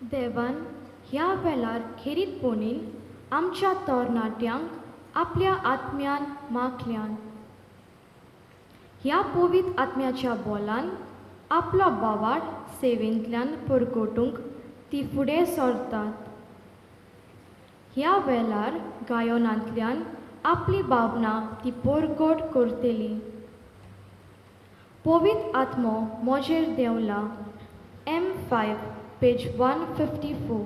देवान ह्या वेळार खेरीतपणीन आमच्या तरणाट्यांक आपल्या आत्म्यान माखल्यान. ह्या पवित्र आत्म्याच्या बोलान आपलो बोवाळ सेवेंतल्यान परगटूंक ती फुडें सरतात. ह्या वेळार गायनांतल्यान आपली भावना ती परगट करतली. पवित्र आत्मो म्हजेर देंवला. M5 page 154.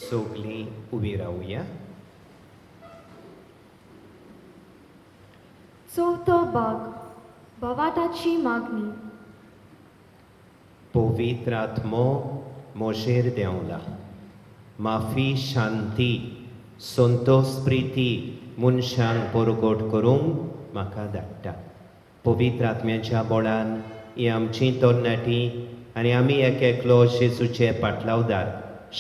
सगलीं उबी रावया. चवथो भाग, भवाटाची मागणी. पवित्र आत्मो म्हजेर देंवला, माफी, शांती, संतोष, प्रिती मनशांक परगट करूंक म्हाका धाडटा. पवित्र आत्म्याच्या बळान ही आमची तरणाटी आनी आमी एक एकलो जेजूचे पाटलावदार,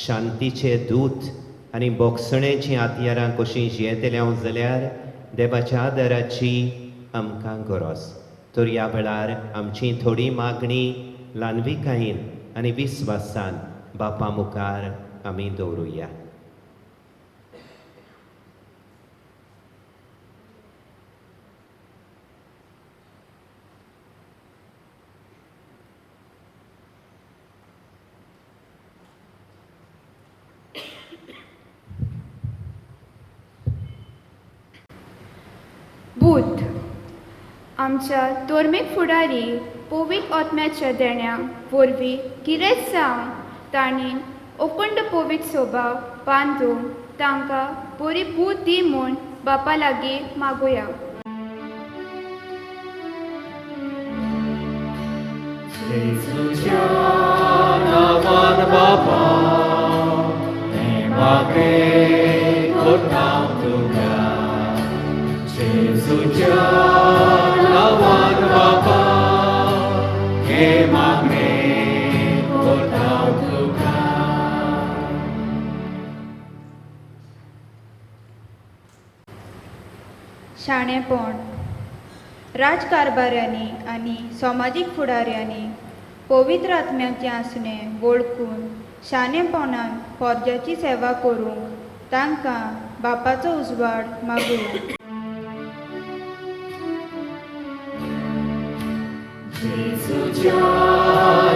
शांतीचे दूत आनी बोगसणेचीं हत्यारां कशीं जियेतले हांव जाल्यार देवाच्या आदाराची आमकां गरज. तर ह्या वेळार आमची थोडी मागणी ल्हानविकायेन आनी विस्वासान बापा मुखार आमी दवरुया. बूत आमच्या धर्मीक फुडारी पवित्र आत्म्याच्या देण्या वरवीं गिरेस्त जावन तांणी अखंड पवित्र स्वभाव बांदून तांकां बरी बूद दी म्हूण बापा लागीं मागुया. जेजूच्या नांवान बापा हें मागणें करता तुका. जेजूच्या नांवान बापा हें मागणें करता तुका. शाणेपण. राजकारभाऱ्यांनी आनी समाजीक फुडाऱ्यांनी पवित्र आत्म्याचें आसणें वळखून शाणेपणान पोरज्याची सेवा करूंक तांकां बापाचो उजवाड मागुया. जेजूच्या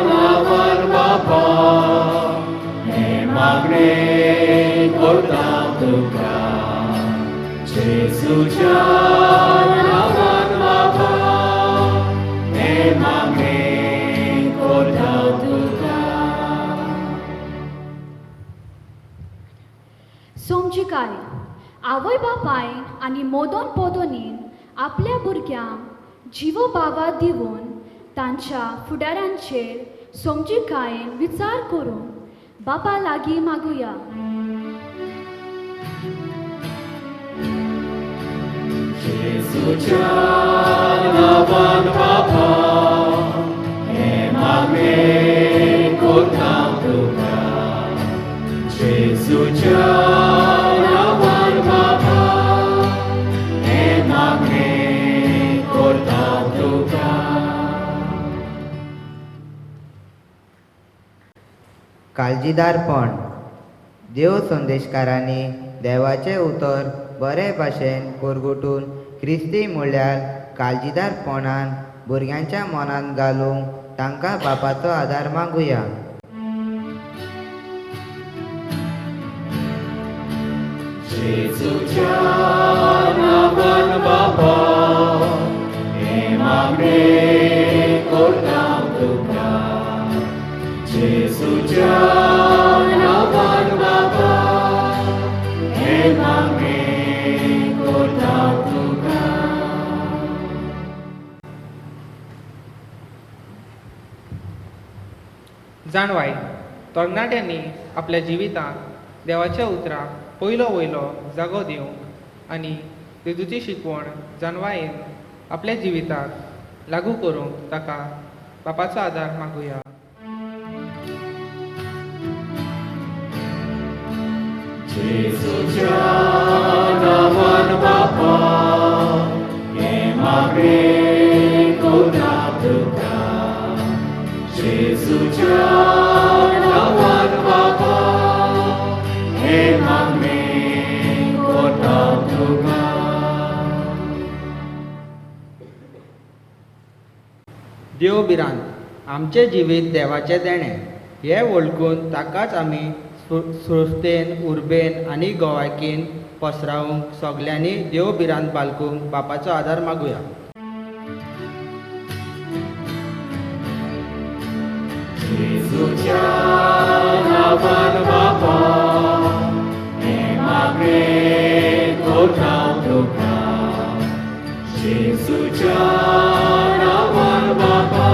नांवान बापा हें मागणें करता तुका. जेजूच्या नांवान बापा हें मागणें करता तुका. सोमजिकाय आवय बापायन आनी मोदोन पोदोनीन आपल्या भुरग्यांक जिवो बावा दिवन तांच्या फुडारांचेर समजिकायेन विचार करून बापा लागीं मागुया. जेजूच्या नांवान बापा हें मागणें करता तुका. जेजूच्या नांवान बापा हें मागणें करता तुका. काळजीदारपण. देव संदेशकारांनी देवाचें उतर बरे भाशेन कोरगुटून क्रिस्ती म्हळ्यार काळजीदारपणान भुरग्यांच्या मनांत घालूंक तांकां बापाचो आदार मागुया. जेजूच्या नांवान बापा हें मागणें करता तुका. जेजूच्या नांवान बापा हें मागणें करता तुका. जाणवाय. तरणाट्यांनी आपल्या जिवितांत देवाच्या उतराक पयलो वयलो जागो दिवंक आनी जेजूची शिकवण जाणवायेन आपल्या जिविताक लागू करूंक ताका बापाचो आदार मागुया. जेजूच्या नांवान बापा हें मागणें करता तुका. जेजूच्या नांवान बापा हें मागणें करता तुका. देव भिरांत. आमचें जिवीत देवाचें देणें हें वळखून ताकाच आमी सुस्तेन उर्बेन आनी गोवायकीन पसरावंक सगल्यांनी देव भिरांत बाळगूंक बापाचो आदार मागुया. जेजूच्या नांवान बापा हें मागणें करता तुका. जेजूच्या नांवान बापा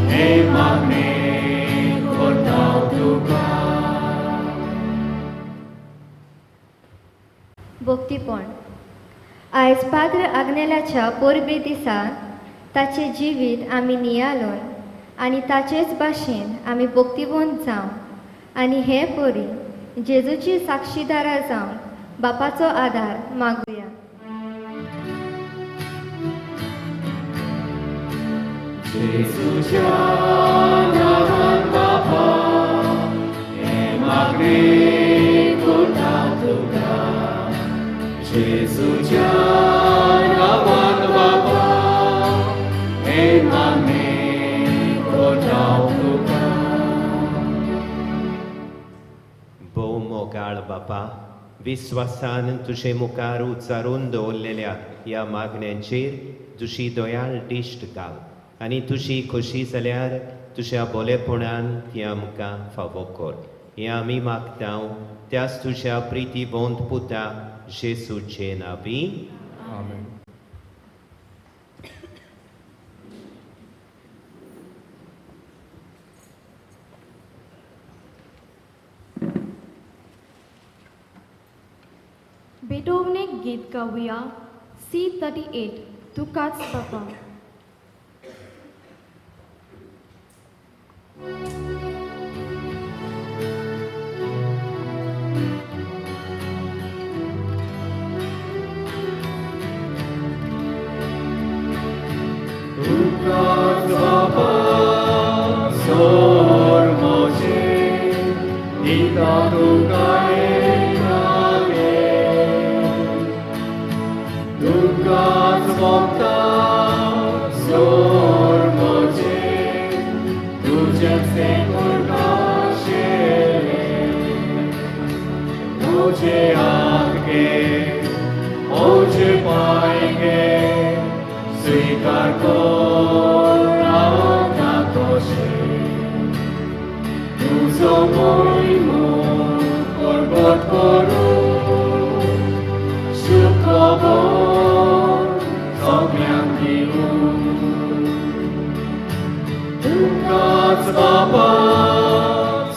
हें मागणें करता तुका. भक्तीपण. आयज पाद्र आग्नेलाच्या परबे दिसा ताचें जिवीत आमी नियाळून आनी ताचेच भाशेन आमी भक्तिवंत जावं आनी हे परी जेजूची साक्षीदारां जावंक बापाचो आदार मागुया. जेजूच्या नांवान बापा हें मागणें करता तुका. जेजूच्या नांवान बापा हें मागणें करता तुका. भोव मोगाळ बापा, विस्वासान तुजे मुखार उच्चारून दवरलेल्या ह्या मागण्यांचेर तुजी दयाळ दिश्ट घाल आनी तुजी खोशी जाल्यार तुज्या बोलेपणान ती आमकां फावो कर. हें आमी मागता त्याच तुज्या प्रितीवंत पुता जेजूचे नांवी. आमेन. बेटोवनेक गीत गावया C38 तुकाच बापा. म्हजे हात घे, म्हजे पांय घे, स्वीकार कर रावता तशें. तुजो मोहिमो परगट करूं, सुखबर सगळ्यांक दिवं. तुकाच बाबा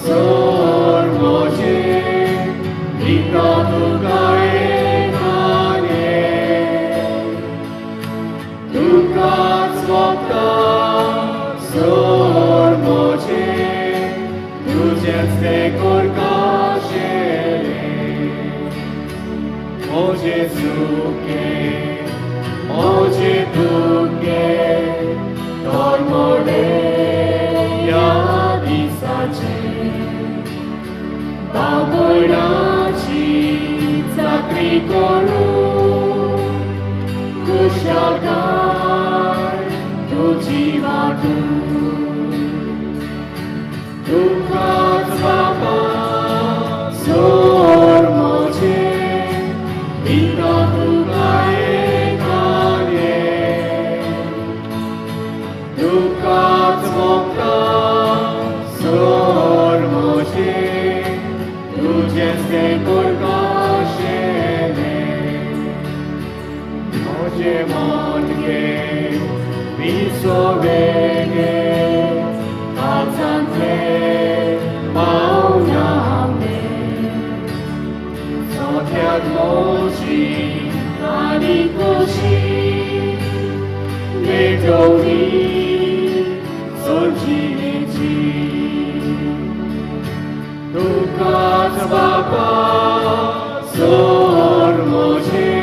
सोड म्हजें, दिता तुका एकाने. तुकाच वखदां सोड म्हजें, तुजेंच तें करकाशेलें. म्हजें सुखें म्हजें दुखें तळमळे ह्या दिसाचें. बाबणाची चाकरी करूं, खुशालकाय तुजी वाटूं. तुकाच बाबा सोड म्हजें, दिता तुका एकाने. तुकाच मोगता सोड म्हजें, तुजेंच तें करकाशेलें. म्हजें मन घे, विसवे घे, काळजांतलें पावना आमगें. सत्यात म्हजी आनी खोशी भेटवणी सोजिणेची. तुकाच बाबा सोड म्हजें,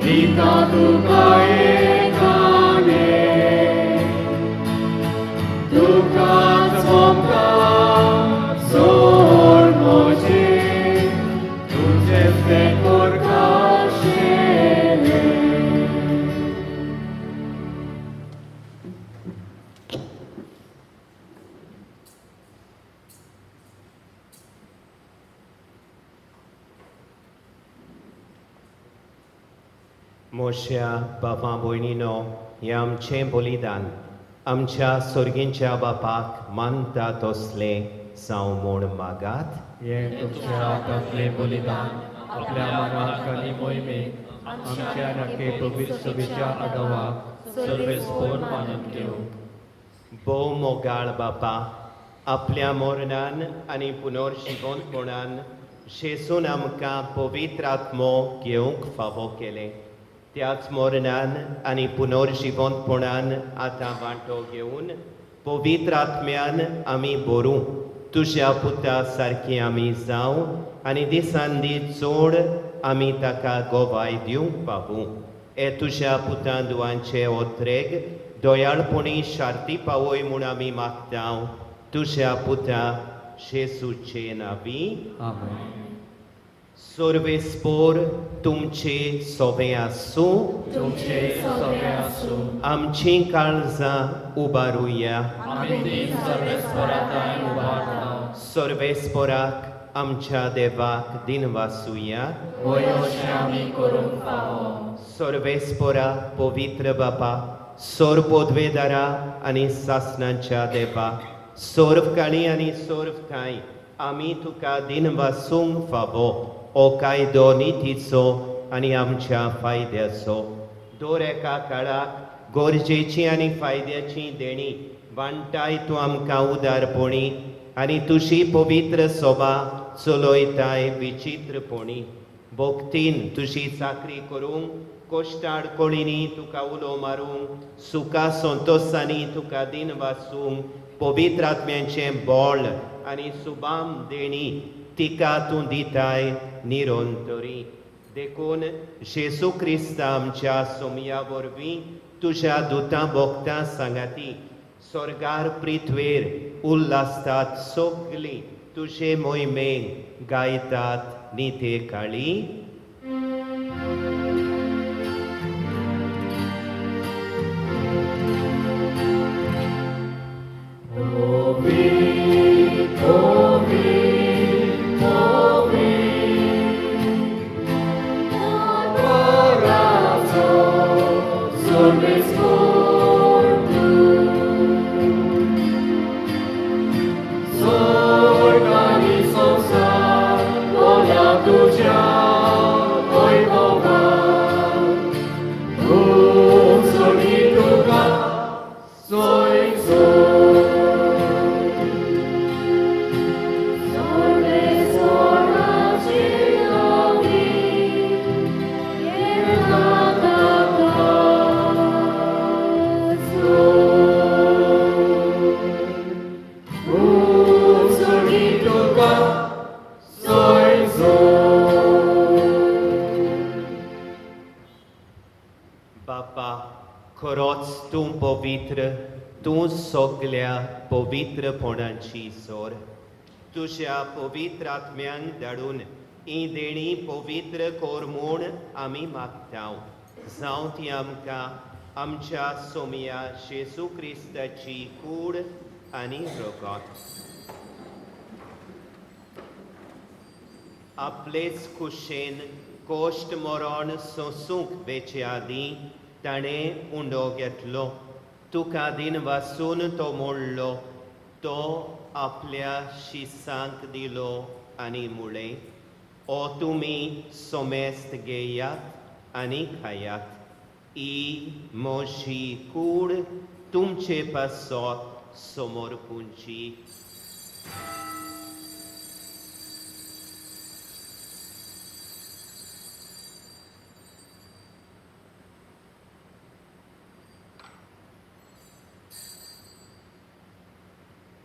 दिता तुका एकाने. तुकाच मोगता सोड म्हजें, तुजेंच तें करकाशेलें. मोश्या बाबा भयणीनो, हें आमचें बलिदान आमच्या सोर्गींच्या बापाक मानता तसलें जावं म्हूण मागात. हें तुमच्या हातांतलें बलिदान आपल्या मनाक आनी मोहिमेक आमच्या नक्के पवित्र सभेच्या आडवाक सर्वेस्पोर मानून घेवं. भोव मोगाळ बापा, आपल्या मरणान आनी पुनर्जिवंतपणान जेजून आमकां पवित्र आत्मो घेवंक फावो केलें. त्याच मरणान आनी पुनर्जिवंतपणान आतां वांटो घेवन पवित्र आत्म्यान आमी भरूं, तुज्या पुता सारकी आमी जावं आनी दिसान दीस चड आमी ताका गोवाय दिवंक पावूं. हे तुज्या पुता दुवांचे ओत्रेग दयाळपणी शार्ती पावय म्हूण आमी मागता, तुज्या पुता जेजूचे नांवी. आमेन. सर्वेस्पोर तुमचे सोबें आसूं. तुमचे सोबें आसूं. आमचीं काळजां उबारुया. आमी ती सर्वेस्पोरांत उबारता. सर्वेस्पोराक आमच्या देवाक दिनवासुया. वय अशें आमी करूंक फावो. सर्वेस्पोरा पवित्र बापा, सोर पदवेदारा आनी सासणाच्या देवा, सोर्व काळी आनी सोर्व ठांय आमी तुका दिनवासूंक फावो. ओ कायदो नितीचो आनी आमच्या फायद्याचो. दर एका काळाक गरजेची आनी फायद्याची देणी वांटाय तूं आमकां उदारपणी आनी तुजी पवित्र सोबा चलयताय विचित्रपणी. भक्तीन तुजी चाकरी करूंक, कश्टाड कोळींनी तुका उलो मारूंक, सुखा संतोसांनी तुका दिनवासूंक पवित्र आत्म्याचें बळ आनी सुबाम देणी तिका तूं दिताय निरंतरी. देखून जेजू क्रिस्ता आमच्या सोमया वरवीं तुज्या दुतां भोगतां सांगाती स्वर्गार पृथ्वेर उल्हासतात सगळीं तुजे मोहिमेक गायतात निते काळी. Ovi, ovi, ovi, खरोच तूं पवित्र, तूं सगल्या पवित्रपणाची सोर. तुज्या पवित्र आत्म्यान धाडून ही देणी पवित्र कर म्हूण आमी मागता. जावं ती आमकां आमच्या सोमया जेजू क्रिस्ताची कूड आनी रगत. आपलेच कुशेन कोश्ट मरण सोंसूंक वेचे आदीं ताणें उंडो घेतलो. तुका दिन वासून तो मोडलो, तो आपल्या शिसांक दिलो आनी मुळें, ओ तुमी सोमेस्त घेयात आनी खायात, ही म्हजी कूड तुमचे पासत समर्पूंची.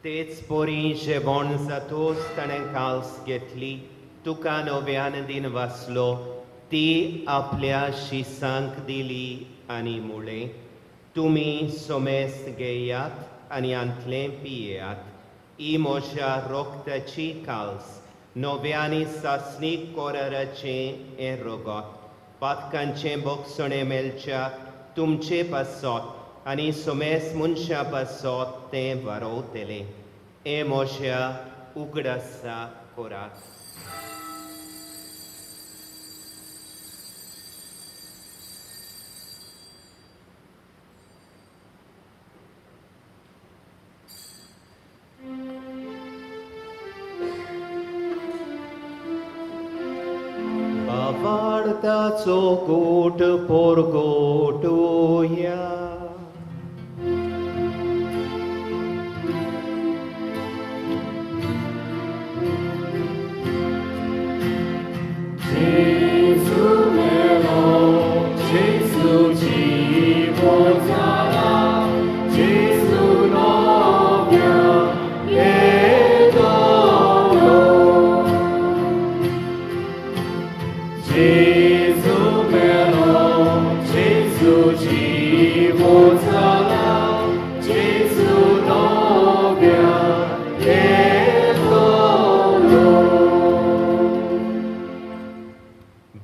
तेच परी जेवण जातोच ताणें काल्स घेतली, तुका नव्यान दिन वाचलो, ती आपल्या शिसांक दिली आनी मुळें, तुमी सोमेस्त घेयात आनी आंतलें पियेयात, ही म्हज्या रोगताची काल्स, नव्यानी सासणीक कोराराचें हें रगत, पातकांचें बोगसणें मेळच्या तुमचे पासत आनी सोमेस मनशा पासत तें वारोवतलें. हें म्हज्या उगडासा करात. बावाळताचो गोट पोरगोटोया.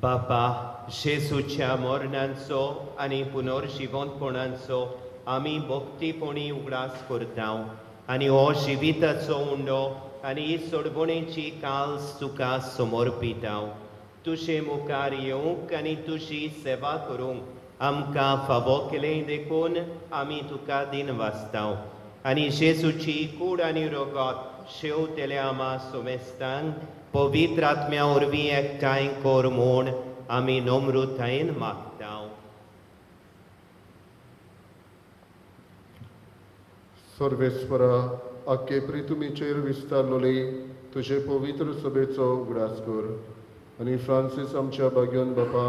बापा, जेजूच्या मरणांचो आनी पुनर्जिवंतपणाचो आमी भक्तीपणी उगडास करता आनी हो जिविताचो उंडो आनी ही सोडवणेची काल्स तुका समर्पिता. तुजे मुखार येवंक आनी तुजी सेवा करूंक आमकां फावो केलें देखून आमी तुका दिन वाचता आनी जेजूची कूड आनी रगत शेवतेल्या आमा सोमेस्तांक पवित्र आत्म्या वरवीं एकठांय कर म्हूण आमी नम्रतायेन मागता. सर्वेस्परा, आख्खे प्रितुमीचेर विस्तारलोली तुजे पवित्र सभेचो उगडास कर आनी फ्रांसीस आमच्या बाग्योन बापा,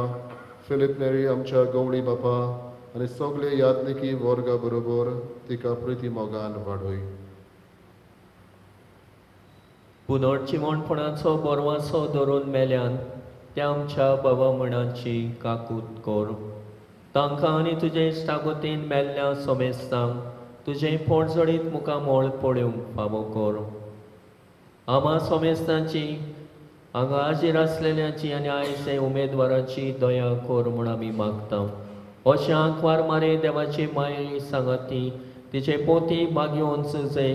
फिलीप नेरी आमच्या गवळी बापा आनी सगळे यादनिकी वर्गा बरोबर तिका प्रिती मोगान वाडय. पुनर्जिवणपणाचो बरवासो धरून मेल्यान त्या आमच्या बाबा म्हणाची काकूत कर. तांकां आनी तुजे इश्टागतीन मेल्ल्या सोमेस्तांक तुजें पोटजडीत मुखामळ पळोवंक फावो कर. आमा सोमेस्तांची, हांगा हाजीर आसलेल्यांची आनी आयचे उमेदवारांची दया कर म्हूण आमी मागता. अशें आंकवार मारे देवाची मायेरी सांगाती तिचे पोती बागयोवन सुजे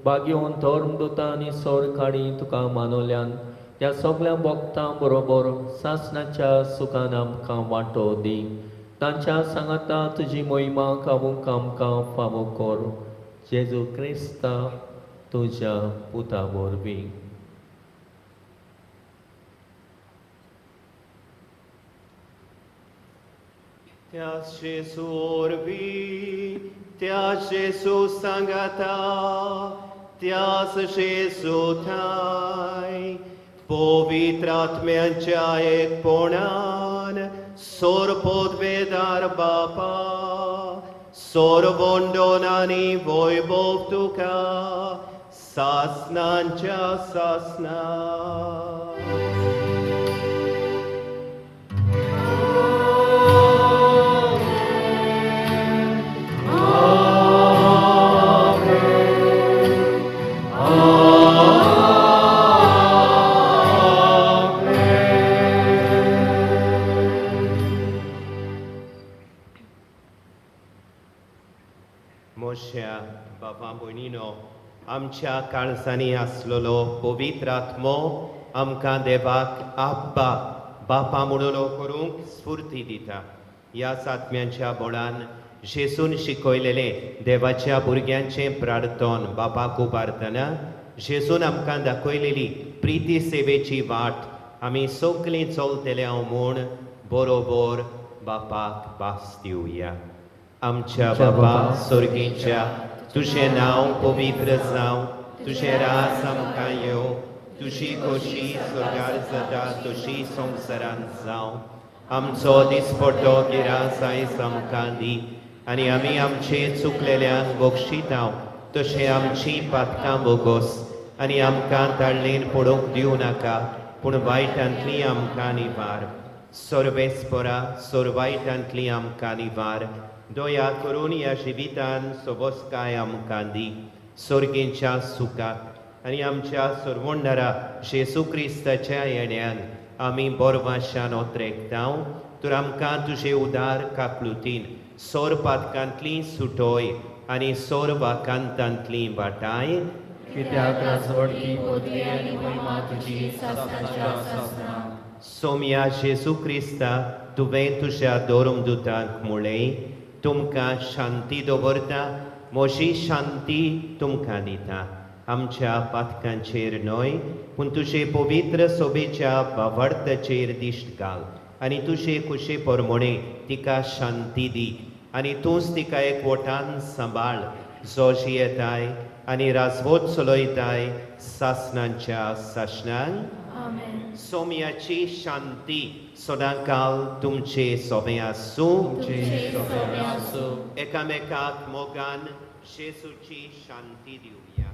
बागयोवन धर्मदुतां आनी सोर काडी तुका मानवल्यान त्या सगळ्या भक्तां बरोबर सासणाच्या सुखान आमकां वांटो दी. तांच्या सांगाता तुजी मोहिमा गावूंक आमकां फावो कर. जेजू क्रिस्ता तुज्या पुता वरवीं. त्या जेजू वरवीं, त्या जेजू सांगाता, त्याच जेजू ठांय पवित्र आत्म्यांच्या एकपणान सोरपोदवेदार बापा, सोरबोंडोन आनी वैभव तुका सासनांच्या सासना. मोश्या बाबा भयणीनो, आमच्या काळजांनी आसलेलो पवित्र आत्मो आमकां देवाक आब्बा बापा म्हणून करूंक स्फूर्ती दिता. ह्या आत्म्यांच्या बळान जेसून शिकयलेलें देवाच्या भुरग्यांचें प्रार्थन बापाक उबारतना जेसून आमकां दाखयलेली प्रिती सेवेची वाट आमी सगळीं चलतले हांव म्हूण बरोबर बापाक भास दिवया. आमच्या बाबा स्वर्गीच्या, तुजें नांव पवित्र जावं, तुजें राज आमकां येवं, तुजी खोशी स्वर्गार जाता तशी संवसारांत जावं. आमचो दिसपट्टो गिरास आयज आमकां दी आनी आमी आमचे चुकलेल्यांक बक्षितांव तशें आमची पातकां बोगोस आनी आमकां ताळणेन पडोवंक दिवं नाका, पूण वायटांतली आमकां निवार. सर्वेस्परा सोरवायटांतली आमकां निवार. दया करून ह्या जिवितान सोबसकाय आमकां दी, सर्गेच्या सुखाक आनी आमच्या सर्वोंडरा जेजू क्रिस्ताच्या येण्यान आमी बोरवाशान ओत्रेकतांव. तर आमकां तुजे उदार काकळुतीन सोर पातकांतली सुटोय आनी सोर वाकांतांतली वाटाय. कित्याक राजवडकी पदवी आनी महिमा तुजी सासणाच्या सासणा. सोम्या जेजू क्रिस्ता, तुवें तुज्या धर्मदुतांक म्हळें, तुमकां शांती दवरता, म्हजी शांती तुमकां दिता. आमच्या पातकांचेर न्हय पूण तुजे पवित्र सोबेच्या भावार्थाचेर दिश्ट घाल आनी तुजे खुशे प्रमाणे तिका शांती दी आनी तूंच तिका एकवटान सांबाळ, जो जियेताय आनी राजवट चलयताय सासणांच्या सासणांक. सोम्याची शांती सदांकाल तुमचे सोबें आसूं. एकामेकाक मोगान जेजूची शांती दिवया.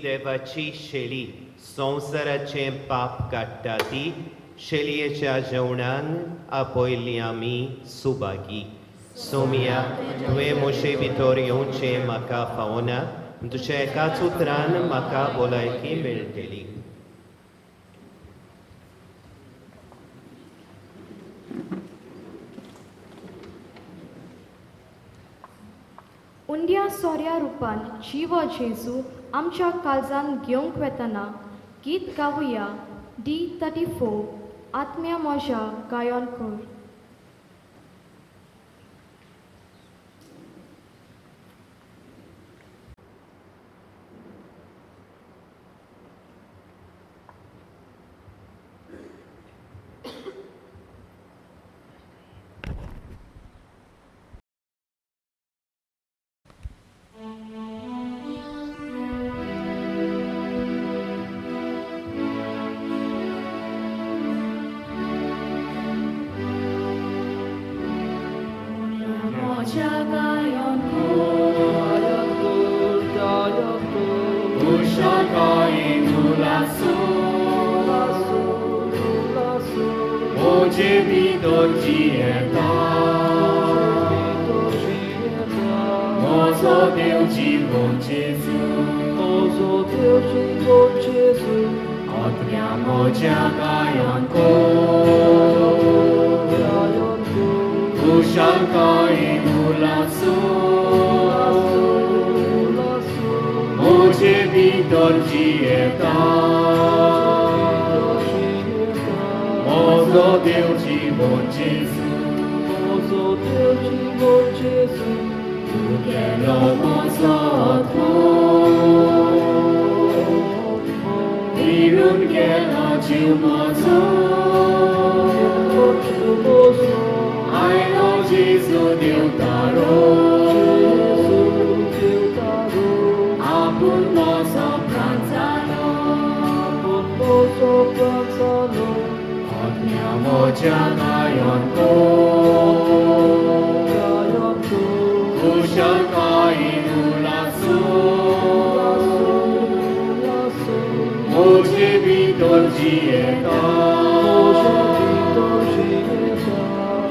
देवाची शेली संवसाराचें पाप काडटा ती शेलयेच्या जेवणान आपयल्ली आमी सुभागी. सोमिया, तुवें म्हजे भितर येवचें म्हाका फावना, तुज्या एकाच उतरान म्हाका भलायकी मेळटली. उंड्या सोऱ्या रुपान जिवो जेजू आमच्या काळजान घेवंक वेतना गीत गावया डी 34 आत्म्या म्हज्या गायन कर. Thank you. मोज्या गायन कर गायन कर कुशलकायेन उलासू मोजे भितर जियेता मोजो देव जिवन जेजू मोजो देव जिवन जेजू आत्म्या मोज्या गायन कर कुशलकायेन उलासू मोजे भितर जियेता मोजो देव जिवन जेजू मोजो देव जिवन जेजू तुगेलो मोजो आत्मो विरून गेलो जीव मोजो आयलो जेजू देवतारो आपूण मोजो प्राण जालो आत्म्या मोज्या गायन कर कुशलकायेन उलासू मोजे भितर जियेता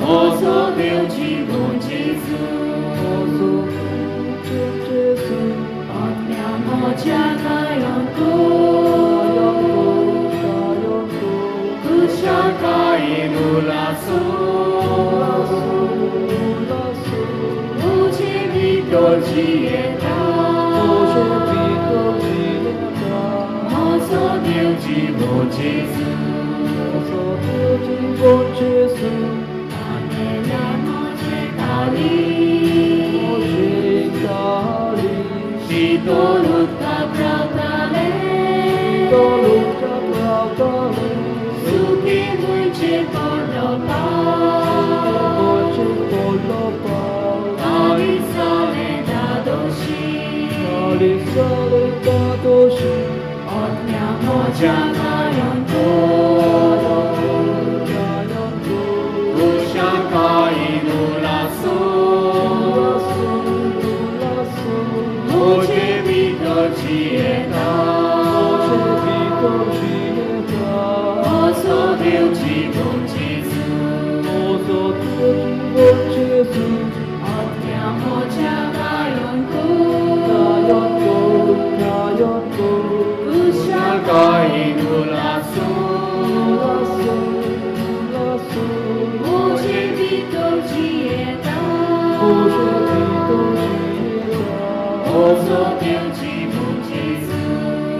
मोजो देव जिवन जेजू आत्म्या मोज्या गायन कर कुशलकायेन उलासू मोजे भितर जियेता मोजो देव जिवन जेजू आंगेल्या मोजे काली शीतल उदकाक रावताले सुखी मुंयचे पडलो पाव आनी साले दादोशी आत्म्या मोज्या गायन कर कुशलकायेन उलासू मोजे भितर जियेता मोजो देव जिवन जेजू आत्म्या मोज्या गायन कर कुशलकायेन उलासू मोजे भितर जियेता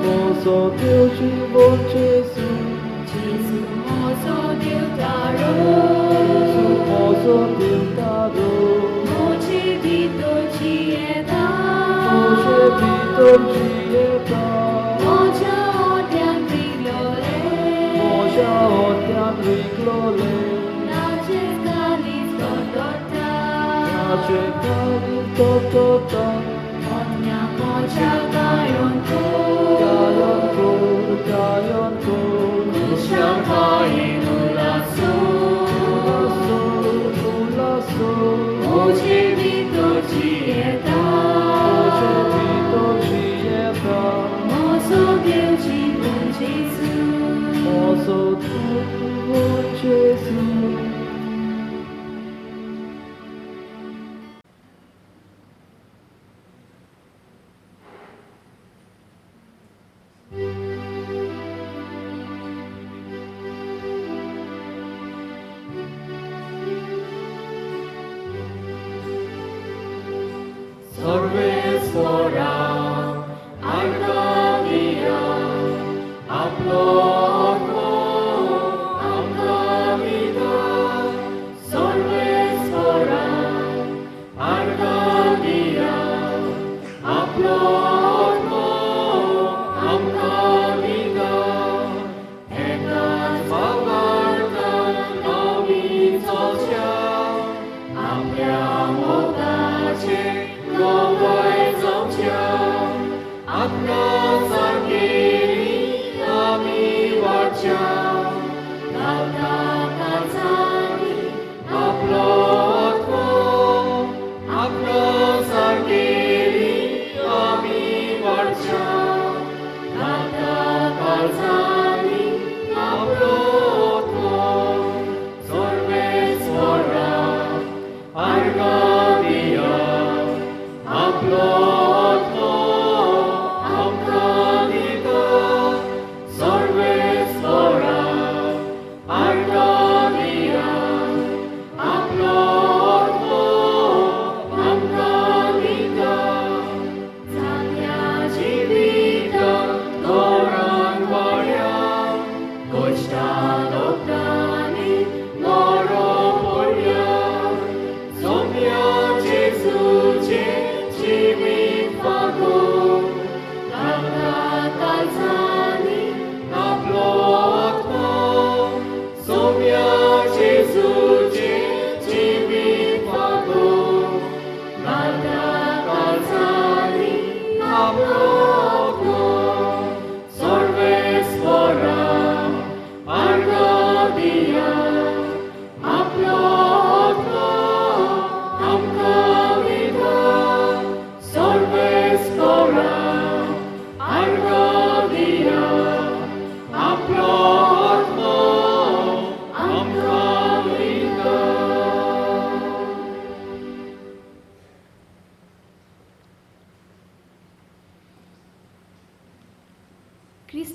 मोजो देव जिवन जेजू जेजू मोजो देवतारो मोजे भितर जियेता मोज्या ओट्यान रिगलोले नाचेच कालीच तोटोटा आत्म्या मोज्या गायन कर कुशलकायेन उलासू मोजे भितर जियेता मोजो देव जिवन जेजू Sarveswara Argadia Aplo Amgavida Sarveswara Argadia Aplo Amgavida Ekas Mavartan Ami Socia Amya Mogache Gowai Zongcha Apna Sargiri Ami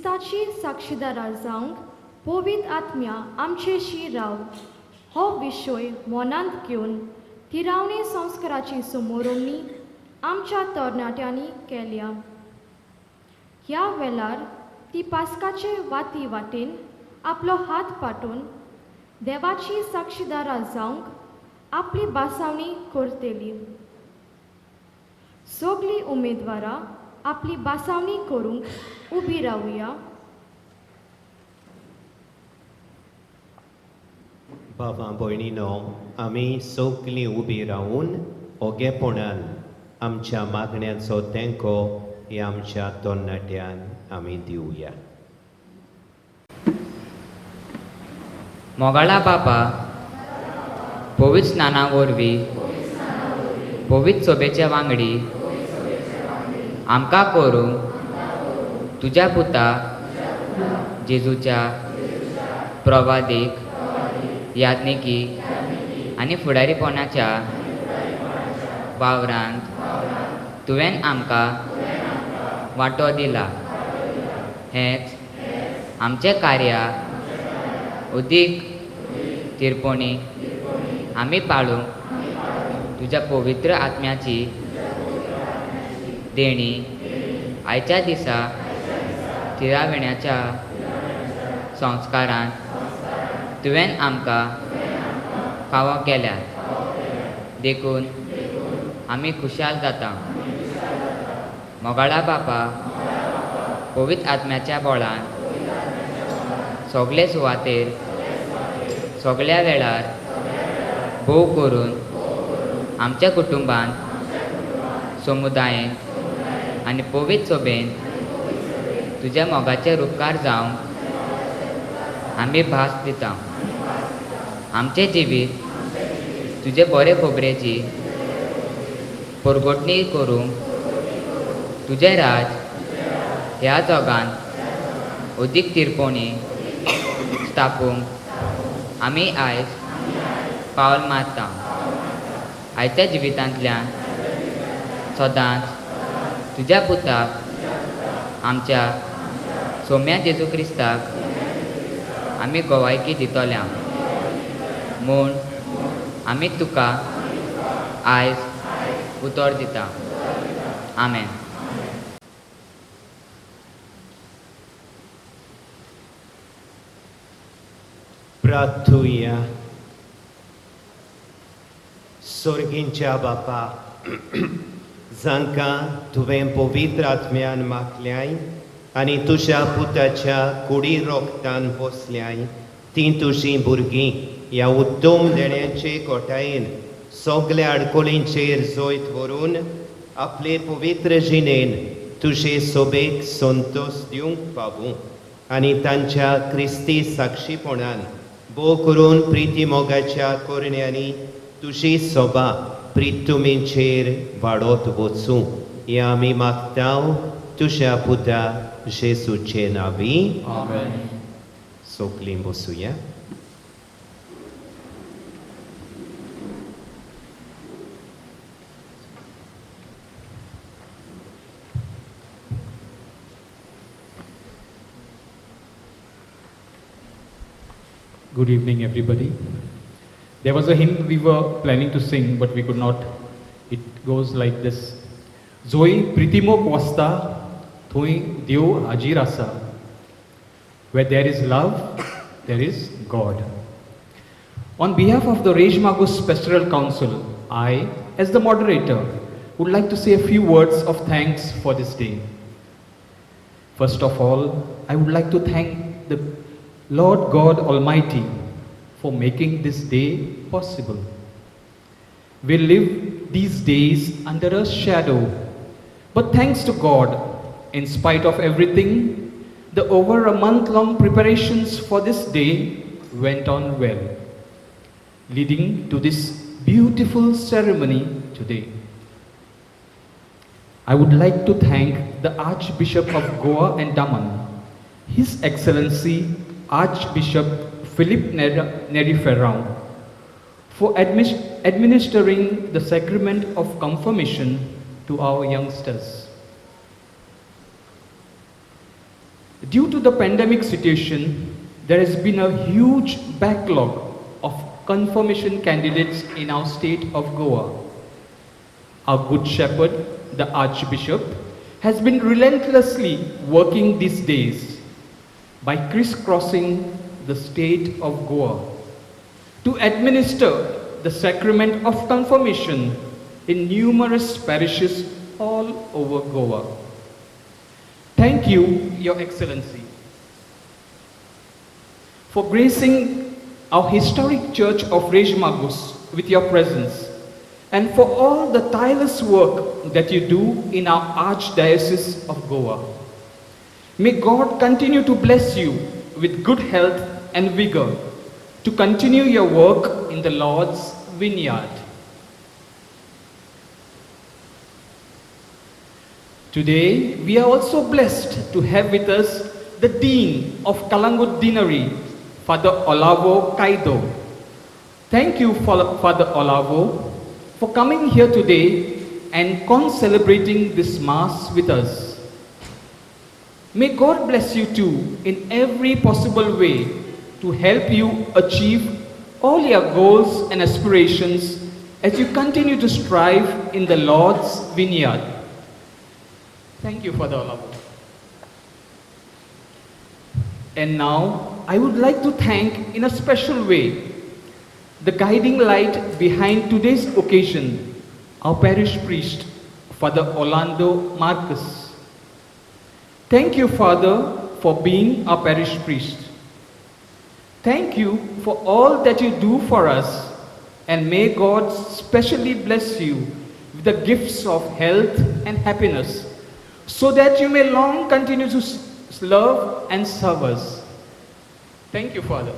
क्रिस्ताची साक्षीदारां जावंक पवित्र आत्म्या आमचेशी राव हो विशय मनांत घेवन थिरावणी संस्काराची समोरोमणी आमच्या तरणाट्यांनी केल्या. ह्या वेळार ती पास्काचे वाती वाटेन आपलो हात पाटून देवाची साक्षीदारां जावंक आपली बासावणी करतली. सगळीं उमेदवारां आपली बासावणी करूंक उबी रावया. बाबा भयणीनो, आमी सगळीं उबी रावून ओगेपणान आमच्या मागण्यांचो तेंको ह्या आमच्या तरणाट्यान आमी दिवया. मोगाळा बापा, पवित्र स्नाना वरवीं पवित्र सोबेचे वांगडी आमकां करूंक तुज्या पुता जेजूच्या प्रवादीक याज्ञिकी आनी फुडारीपणाच्या वावरांत तुवें आमकां वांटो दिला. हेंच आमचें कार्य उदीक तिरपणी आमी पाळूंक तुज्या पवित्र आत्म्याची देणी आयच्या दिसा थिराविण्याच्या संस्कारांत तुवें आमकां फावो केल्यात. देखून आमी खुशाल जाता. मोगाळा बापा, पवित्र आत्म्याच्या बोळान सगळे सुवातेर सगळ्या वेळार भोव करून आमच्या कुटुंबांत, समुदायेंत आनी पवित्र सोबेंत तुज्या मोगाचे रुपकार जावंक आमी भास दिता. आमचें जिवीत तुजे बरे खबरेची परगटणी करूंक तुजें राज ह्या जगांत अदीक तिरपणी स्थापूंक आमी आयज पावल मारता. आयच्या जिवितांतल्यान सदांच तुज्या पुताक आमच्या सोम्या जेजू क्रिस्ताक आमी गवायकी दितल्या म्हूण आमी तुका आयज उतर दिता. आमेन. प्रार्थुया. सोर्गींच्या बापा, जांकां तुवें पवित्र आत्म्यान मागल्याय आनी तुज्या पुताच्या कुडी रोगतान पोसल्याय, तीं तुजीं भुरगीं ह्या उत्तम देण्याचे कोटायेन सगल्या आडकोळींचेर जैत व्हरून आपले पवित्र जिणेन तुजे सोबेक संतोश दिवंक पावूं आनी तांच्या क्रिस्ती साक्षीपणान भोव करून प्रिती मोगाच्या करण्यांनी तुजी सोबा प्रितुमीचेर वाडत वचूं हें आमी मागता तुज्या पुता जेजूचे नांवी. आमेन. सगळीं बसुया. Good evening, everybody. There was a hymn we were planning to sing, but we could not. It goes like this. Joy Pritimo Kwasta, Thoi Deo Hajir Asa. Where there is love, there is God. On behalf of the Reis Magos Pastoral Council, I, as the moderator, would like to say a few words of thanks for this day. First of all, I would like to thank the Lord God Almighty for making this day possible. We live these days under a shadow, but thanks to God, in spite of everything, the over a month-long preparations for this day went on well, leading to this beautiful ceremony today. I would like to thank the Archbishop of Goa and Daman, His Excellency Archbishop Philip Neri Ferrao, for administering the sacrament of confirmation to our youngsters. Due to the pandemic situation, there has been a huge backlog of confirmation candidates in our state of Goa. Our Good Shepherd, the Archbishop, has been relentlessly working these days by crisscrossing the state of Goa to administer the sacrament of confirmation in numerous parishes all over Goa. Thank you, Your Excellency, for gracing our historic church of Reis Magos with your presence and for all the tireless work that you do in our Archdiocese of Goa. May God continue to bless you with good health and vigor to continue your work in the Lord's vineyard. Today, we are also blessed to have with us the Dean of Calangute Deanery, Father Olavo Kaido. Thank you, Father Olavo, for coming here today and concelebrating this Mass with us. May God bless you too in every possible way to help you achieve all your goals and aspirations as you continue to strive in the Lord's vineyard. Thank you, Father Olavo. And now, I would like to thank in a special way the guiding light behind today's occasion, our parish priest, Father Orlando Marcus. Thank you, Father, for being our parish priest. Thank you for all that you do for us, and may God specially bless you with the gifts of health and happiness, so that you may long continue to love and serve us. Thank you, Father.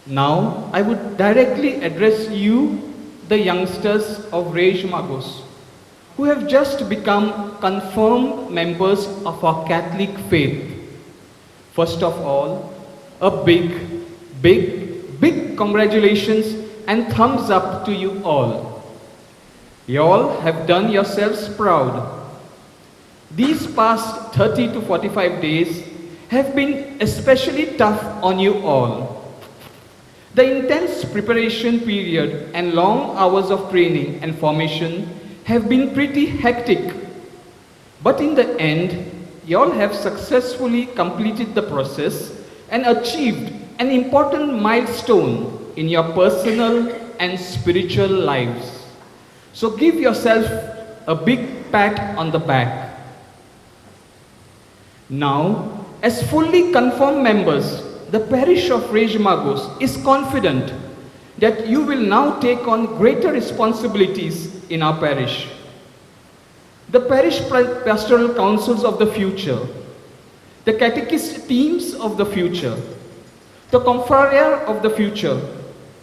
Now, I would directly address you, the youngsters of Reis Magos, who have just become confirmed members of our Catholic faith. First of all, a big, big, big congratulations and thumbs up to you all. You all have done yourselves proud. These past 30 to 45 days have been especially tough on you all. The intense preparation period and long hours of training and formation have been pretty hectic. But in the end, you all have successfully completed the process and achieved an important milestone in your personal and spiritual lives. So give yourself a big pat on the back. Now, as fully confirmed members, the parish of Reis Magos is confident that you will now take on greater responsibilities in our parish. The parish pastoral councils of the future, the catechist teams of the future, the confraria of the future,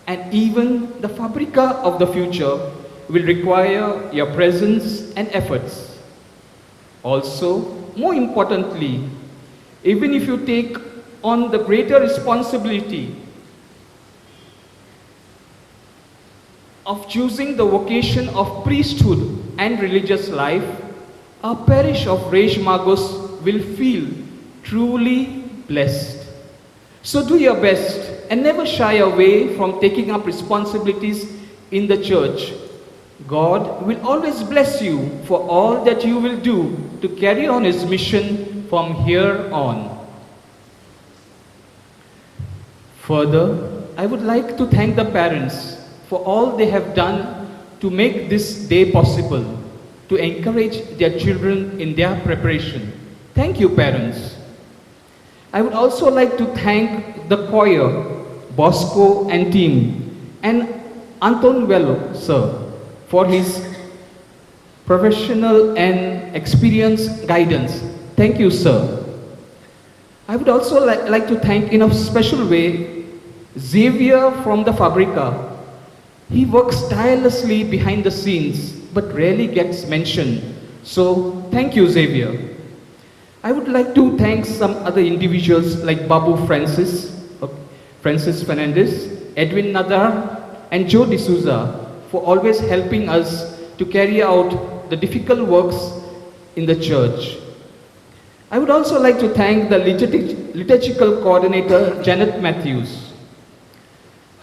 and even the fabrica of the future will require your presence and efforts. Also, more importantly, even if you take on the greater responsibility of choosing the vocation of priesthood and religious life, our parish of Reis Magos will feel truly blessed. So do your best and never shy away from taking up responsibilities in the church. God will always bless you for all that you will do to carry on His mission from here on. Further, I would like to thank the parents for all they have done to make this day possible, to encourage their children in their preparation. Thank you, parents. I would also like to thank the choir, Bosco and team, and Anton Vello, sir, for his professional and experienced guidance. Thank you, sir. I would also like to thank in a special way Xavier from the Fabrica. He works tirelessly behind the scenes, but rarely gets mentioned. So thank you, Xavier. I would like to thank some other individuals like Babu Francis, Francis Fernandez, Edwin Nadar, and Joe D'Souza for always helping us to carry out the difficult works in the church. I would also like to thank the liturgical coordinator, Janet Matthews.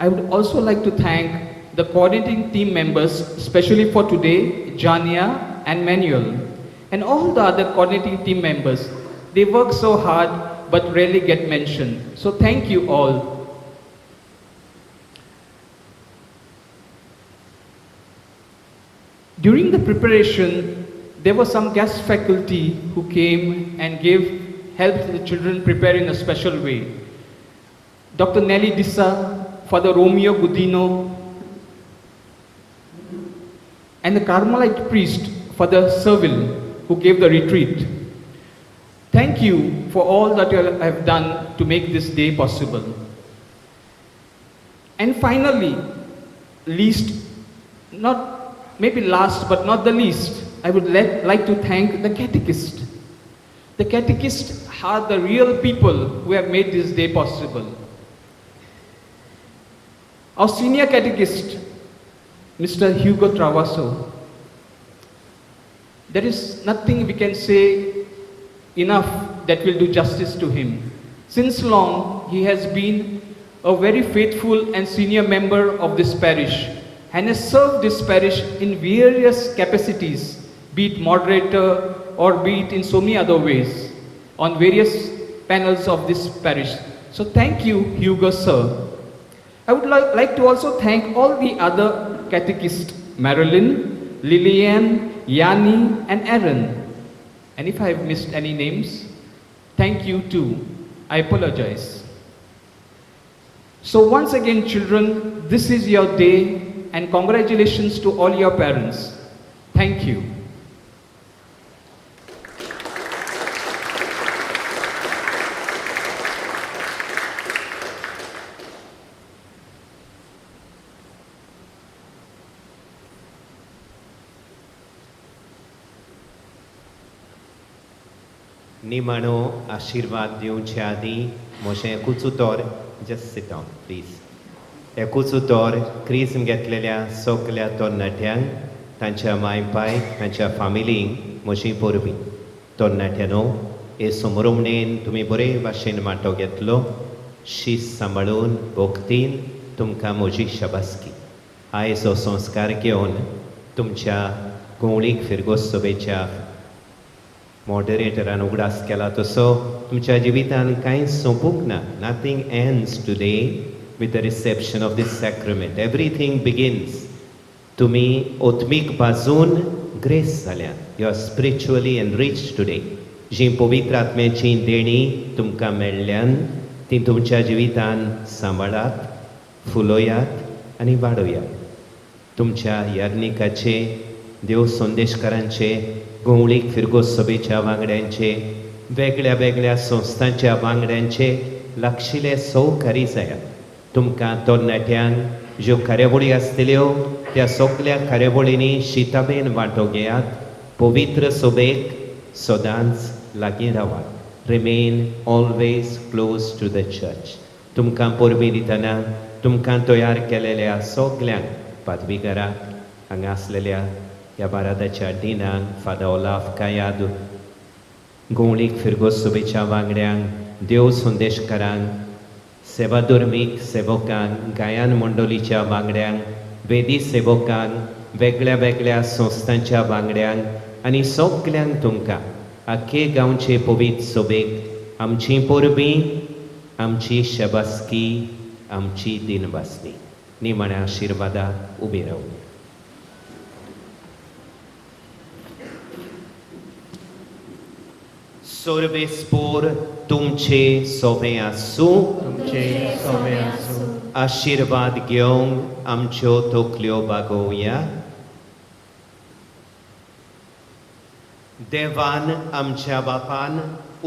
I would also like to thank the coordinating team members, especially for today, Jania and Manuel, and all the other coordinating team members. They work so hard but rarely get mentioned. So thank you all. During the preparation, there were some guest faculty who came and helped the children prepare in a special way. Dr. Nelly Dissa, Father Romeo Gudino, and the Carmelite priest, Father Serville, who gave the retreat. Thank you for all that you have done to make this day possible. And finally, maybe last but not the least, I would like to thank the catechists. The catechists are the real people who have made this day possible. Our senior catechist, Mr. Hugo Travasso, there is nothing we can say enough that will do justice to him. Since long, he has been a very faithful and senior member of this parish and has served this parish in various capacities, be it moderator or be it in so many other ways, on various panels of this parish. So thank you, Hugo sir. I would like to also thank all the other catechists, Marilyn, Lillian, Yanni, and Aaron. And if I have missed any names, thank you too. I apologize. So once again, children, this is your day, and congratulations to all your parents. Thank you. निमाणो आशिर्वाद दिवचे आदीं म्हजें एकूच उतर, just seat down please, एकूच उतर क्रिज्म घेतलेल्या सगल्या तरणाट्यांक, तांच्या माय पाय, तांच्या फामिलींक म्हजी परबीं. तरणाट्यांनो, हे समरोमणेन तुमी बरे भाशेन वांटो घेतलो, शीस सांबाळून भक्तीन तुमकां म्हजी शाबासकी. आयज हो संस्कार घेवन तुमच्या गोंवळीक फिरगोज सभेच्या मॉडरेटरान उगडास केला तसो तुमच्या जिवितान कांय सोंपूंक ना. Nothing ends today with the reception of this sacrament. Everything begins. तुमी ओत्मीक बाजून ग्रेस जाल्यात. You are spiritually enrich today. जीं पवित्र आत्म्याचीं देणीं तुमकां मेळ्ळ्यान तीं तुमच्या जिवितान सांबाळात, फुलोयात आनी वाडोयात. तुमच्या याज्ञिकाचे, देव संदेशकारांचे, गोंवळीक फिरगोज सभेच्या वांगड्यांचे, वेगळ्या वेगळ्या संस्थांच्या वांगड्यांचे लागशिल्ले सहकारी जायात. तुमकां तरणाट्यांक ज्यो कार्यावळी आसतल्यो त्या सगल्या कार्यावळींनी शिताबेन वांटो घेयात. पवित्र सभेक सदांच लागीं रावात. Remain always close to the church. तुमकां परबीं दितना तुमकां तयार केलेल्या सगल्यांक, पादवीकाराक, हांगा आसलेल्या ह्या बारादाच्या डिनांक, फादर ओलाफ कायाद, गोंवळीक फिरगोज सभेच्या वांगड्यांक, देव संदेशकारांक, सेवाधर्मीक सेवकांक, गायन मंडळीच्या वांगड्यांक, वेदी सेवकांक, वेगळ्या वेगळ्या संस्थांच्या वांगड्यांक आनी सगल्यांक तुमकां आख्खे गांवचे पवित्र सभेक आमची परबीं, आमची शाबासकी, आमची दिनवासनी. निमाण्या आशिर्वादाक उबी रावूं. सर्वेस्पोर तुमचे सोबें आसूं, तुमचे सोबें आसूं. आशिर्वाद घेवंक आमच्यो तकल्यो बागोवया. देवान आमच्या बापान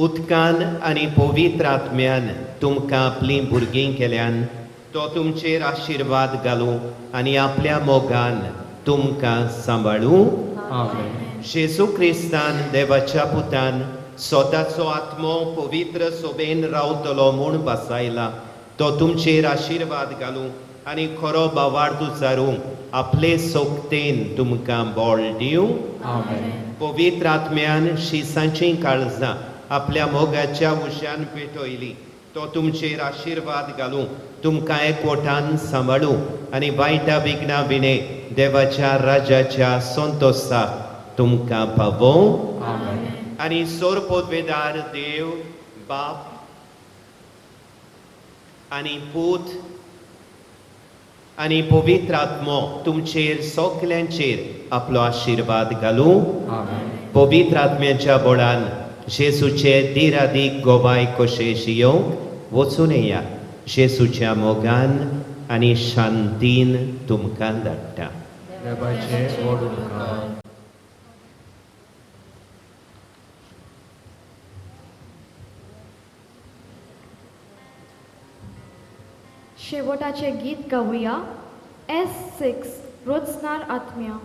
उदकान आनी पवित्र आत्म्यान तुमकां आपलीं भुरगीं केल्यान तो तुमचेर आशिर्वाद घालूं आनी आपल्या मोगान तुमकां सांबाळूं. जेजू क्रिस्तान देवाच्या पुतान स्वताचो आत्मो पवित्र सोबेन रावतलो म्हूण बसायला तो तुमचेर आशिर्वाद घालूं आनी खरो बावार्थ उचारूं आपले सोगतेन तुमकां बळ दिवं. पवित्र आत्म्यान शिसांचीं काळजां आपल्या मोगाच्या उश्यान पेटयली. तो तुमचेर आशिर्वाद घालूं, तुमकां एकवटान सांबाळूं आनी वायटा विघ्ना विणे देवाच्या राजाच्या संतोसाक तुमकां पावोवं. आनी सोरपोदवेदार देव बाप आनी पूत आनी पवित्र आत्मो तुमचेर सगल्यांचेर आपलो आशिर्वाद घालूं. पवित्र आत्म्याच्या बळान जेजूचे दिरादीक गोवाय कशे शियोवंक वचून येया. जेजूच्या मोगान आनी शांतीन तुमकां धाडटा. देवाचे व्हड उपकार. शेवटाचें गीत गावया S6 रोजनार आत्म्या.